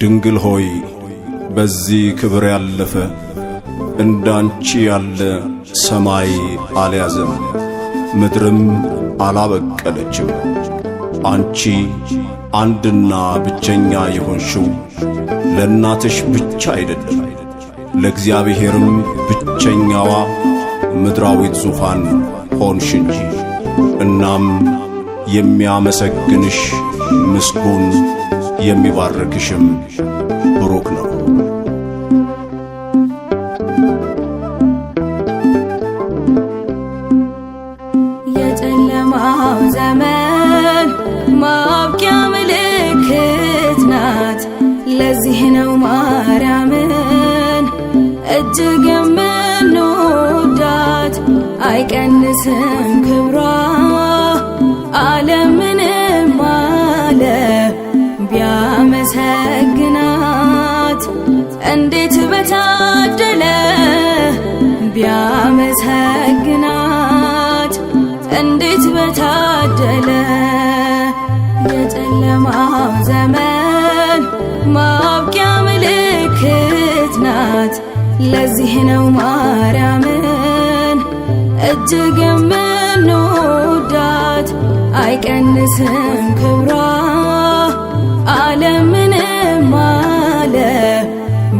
ድንግል ሆይ፣ በዚህ ክብር ያለፈ እንዳንቺ ያለ ሰማይ አልያዘም፣ ምድርም አላበቀለችም። አንቺ አንድና ብቸኛ የሆንሽው ለእናትሽ ብቻ አይደለም፣ ለእግዚአብሔርም ብቸኛዋ ምድራዊት ዙፋን ሆንሽ እንጂ። እናም የሚያመሰግንሽ ምስጉን፣ የሚባርክሽም ብሩክ ነው። የጨለማው ዘመን ማብቂያ ምልክት ናት። ለዚህ ነው ማርያምን እጅግ የምንወዳት። አይቀንስም ክብሯ፣ ዓለም ምንም አለ ቢያመሰግናት። እንዴት በታደለ ቢያመሰግናት፣ እንዴት በታደለ። የጨለማው ዘመን ማብቂያ ምልክት ናት። ለዚህ ነው ማርያምን እጅግ የምንወዳት። አይቀንስም ክብሯ፣ ዓለም ምንም አለ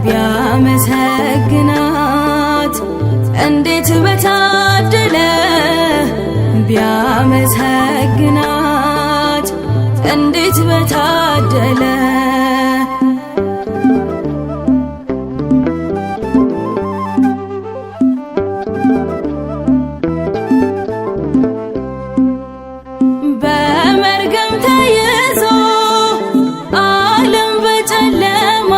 ቢያመሰግናት። እንዴት በታደለ ቢያመሰግናት፣ እንዴት በታደለ። በመርገም ተይዞ ዓለም በጨለማ፣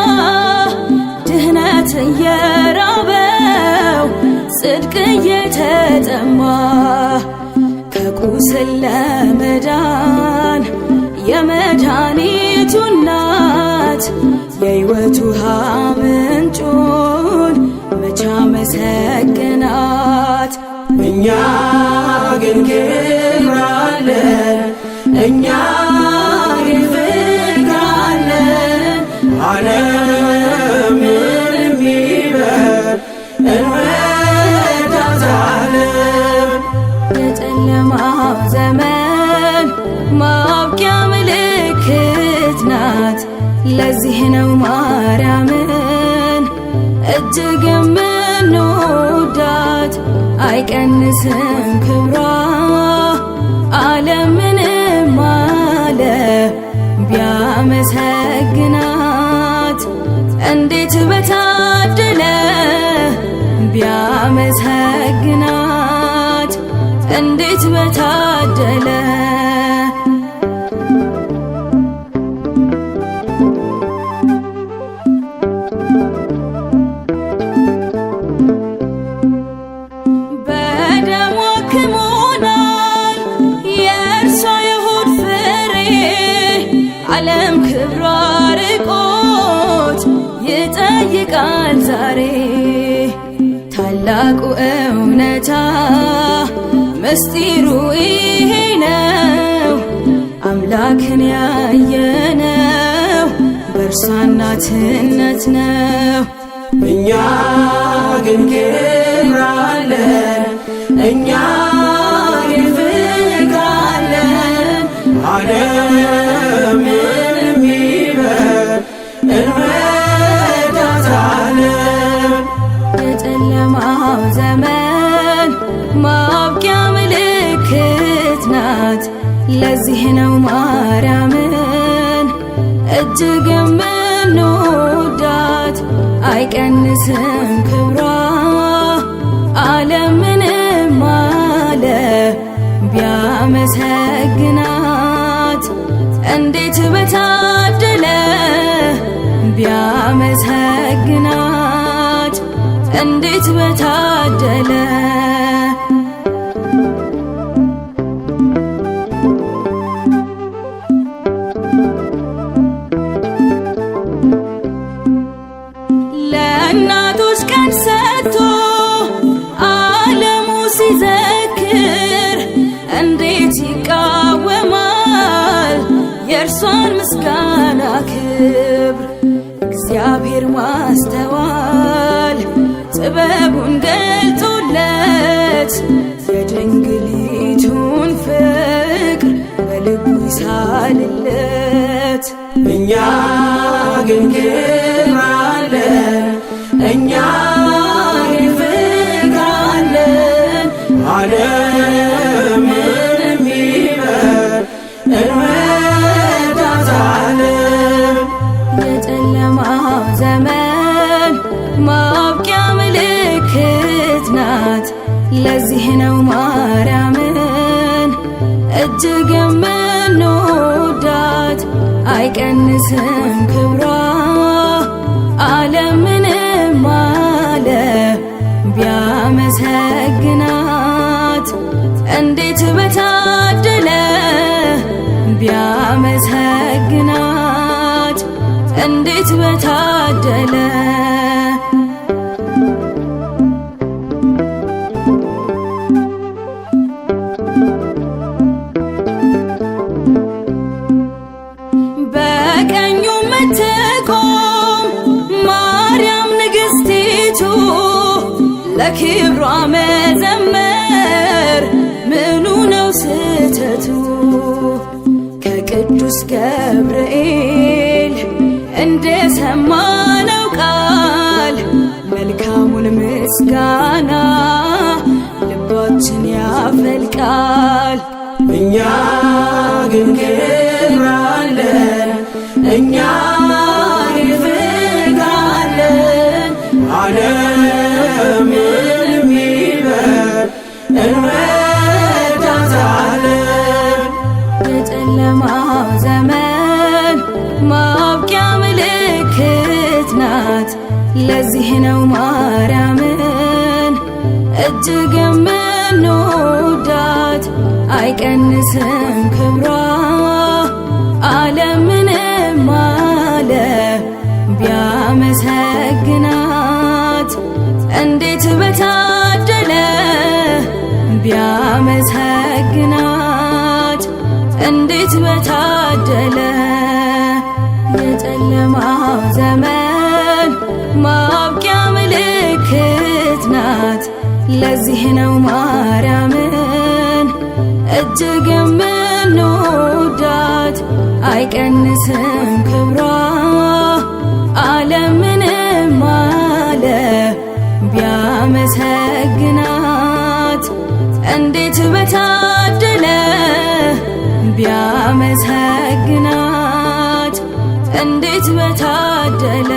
ድህነት እየራበው ጽድቅ እየተጠማ፣ ከቁስል ለመዳን የመድኃኒቱ እናት የሕይወት ውሃ ምንጩን መቻ መሰገናት። እኛ ግን ክብር አለን፣ እኛ ግን ፍቅር አለን። ዓለም ምንም ቢበል እንወዳታለን። የጨለማው ዘመን ማብቂያ ምልክት ናት። ለዚህ ነው ማርያምን እጅግ የምንወዳት። አይቀንስም ክብሯ፣ ዓለም ምንም አለ ቢያመሰግናት። እንዴት በታደለ ቢያመሰግናት፣ እንዴት በታደለ። በደሟ አክሞናል የእርሷ የሆድ ፍሬ፣ ዓለም ክብሯ ርቆት ይጠይቃል ዛሬ። ታላቁ እውነታ ምስጢሩ ይሄ ነው፣ አምላክን ያየነው በእርሷ እናትነት ነው። እኛ ግን ክብር አለን፣ እኛ ግን ፍቅር አለን። ዓለም ምንም ቢበል እንወዳታለን። የጨለማው ዘመን ማብቂያ ምልክት ናት። ለዚህ ነው ማርያምን እጅግ የምንወዳት። አይቀንስም ክብሯ፣ ዓለም ምንም አለ ቢያመሰግናት። እንዴት በታደለ ቢያመሰግናት፣ እንዴት በታደለ። ለእናቶች ቀን ሰጥቶ ዓለሙ ሲዘክር እንዴት ይቃወማል የእርሷን ምስጋና ክብር? እግዚአብሔር ማስተዋል ጥበቡን ገልጦለት የድንግሊቱን ፍቅር በልቡ ይሳልለት። እኛ ግን ክብር አለን፣ እኛ ግን ፍቅር አለን። ዓለም ምንም ቢበል እንወዳታለን። የጨለማው ዘመን ማብቂያ ምልክት ናት። ለዚህ ነው ማርያምን እጅግ የምንወዳት። አይቀንስም ክብሯ ዓለም ምንም አለ ቢያመሰግናት። እንዴት በታደለ ቢያመሰግናት፣ እንዴት በታደለ። በቀኙ ምትቆም ማርያም ንግስቲቱ ለክብሯ መዘመር ምኑ ነው ስህተቱ? ከቅዱስ ገብርኤል እንደሰማነው ቃል መልካሙን ምስጋና ልባችን ያፈልቃል። እኛ ግን ክብር አለን፣ እኛ ግን ፍቅር አለን። ዓለም ምንም ቢበል እንወዳታለን። የጨለማው ዘመን ማብቂያ ምልክት ናት። ለዚህ ነው ማርያምን እጅግ የምንወዳት። አይቀንስም ክብሯ ዓለም ምንም አለ ቢያመሰግናት። እንዴት በታደለ ቢያመሰግናት፣ እንዴት በታደለ። የጨለማው ዘመን ማብቂያ ምልክት ናት። ለዚህ ነው ማርያምን እጅግ የምንወዳት። አይቀንስም ክብሯ ዓለም ምንም አለ ቢያመሰግናት። እንዴት በታደለ ቢያመሰግናት፣ እንዴት በታደለ።